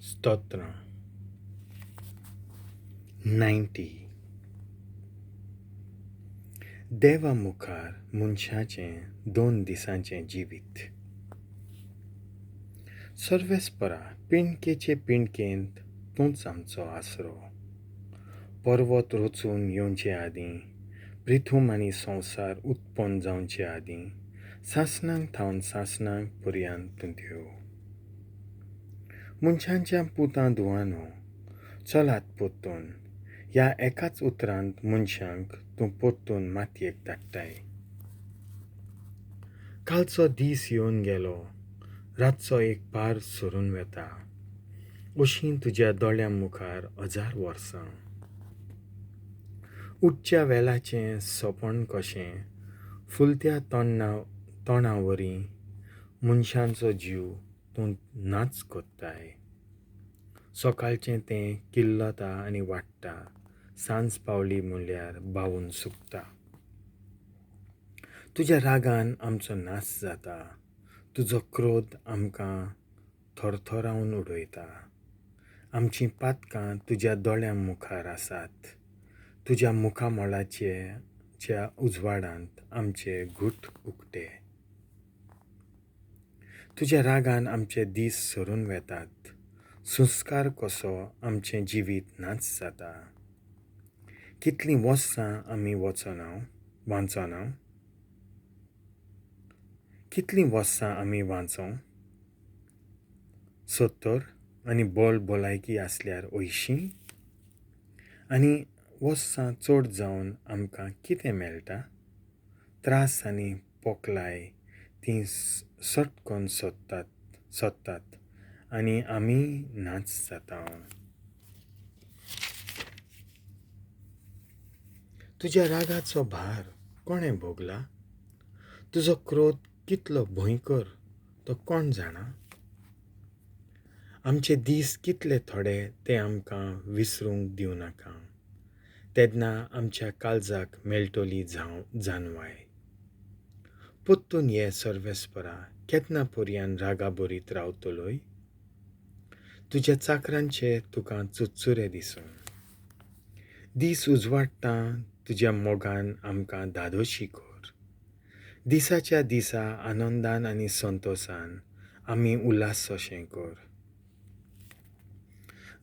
स्तोत्रां. 90. देवा मुखार मनशाचें 2 दिसांचें जिवीत. सर्वेस्परा पिंडकेचे पिंडकेंत तूंच आमचो आसरो. पर्वत रचून येवचे आदीं, प्रिथूम आनी संवसार उत्पन्न जावचे आदीं, सासणांक थावन सासणांक पर्यंत तूं देव. मनशांच्या पुतां धुवानो, चलात परतून, ह्या एकाच उतरांत मनशांक तूं परतून मातयेक धाडटाय. कालचो दीस येवन गेलो, रातचो एक पार सरून वेता, अशीं तुज्या दोळ्यां मुखार 1000 वर्सां. उठच्या वेलाचें सपन कशें फुलत्या तोंडा वरी मनशांचो जीव तूं नाच कोत्ताय. सकाळचें तें किल्लता आनी वाडटा, सांज पावली म्हणल्यार बावून सुकता. तुज्या रागान आमचो नाश जाता, तुजो क्रोध आमकां थरथरावन उडयता. आमचीं पातकां तुज्या दोळ्यां मुखार आसात, तुज्या मुखामळाच्या उजवाडांत आमचे घूट उक्ते. तुज्या रागान आमचे दीस सरून वेतात, संस्कार कसो आमचें जिवीत नाच जाता. कितलीं वर्सां आमी वांचोना, कितलीं वर्सां आमी वांचों? 70 आनी बोल भलायकी आसल्यार 80? आनी वर्सां चड जावन आमकां कितें मेळटा? त्रास आनी पोकलाय तीं सटकन सोदतात आनी आमी नाच जाता. तुज्या रागाचो भार कोणें भोगला? तुजो क्रोध कितलो भंयकर तो कोण जाणा? आमचे दीस कितले थोडे ते आमकां विसरूंक दिवं नाका, तेन्ना आमच्या काळजाक मेळटली जानवाय. परतून ये सर्वेस्परा, केन्ना पर्यान रागा बरीत रावतलोय? तुज्या चाकरांचे तुका चुरचुरे दिसूं. दीस उजवाडटा तुज्या मोगान आमकां धादोशी कर. दिसाच्या दिसा आनंदान आनी संतोसान आमी उल्हास अशें कर.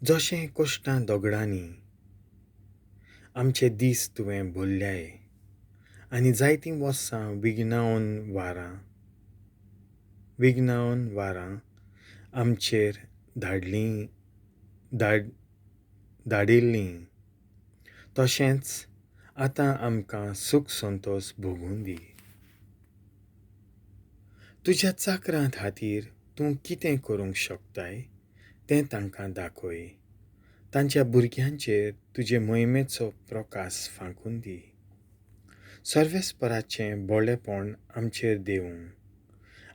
जशें कश्टां दगडांनी आमचे दीस तुवें भरल्याय आनी जायतीं वर्सां विघ्नावन वारां आमचेर धाडिल्लीं, तशेंच आतां आमकां सूख संतोस भोगूं दी. तुज्या चाकरां खातीर तूं कितें करूंक शकताय तें तांकां दाखय. तांच्या भुरग्यांचेर तुजे मोहिमेचो प्रकाश फांकून दी. सर्वेस्पराचें बोळेपण आमचेर देवूं,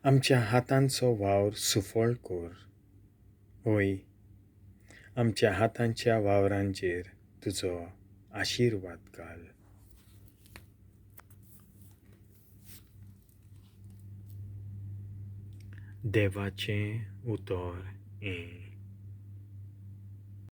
आमच्या हातांचो वावर सुफळ कर. होय, आमच्या हातांच्या वावरांचेर तुजो आशिर्वाद घाल. देवाचें उतर हें.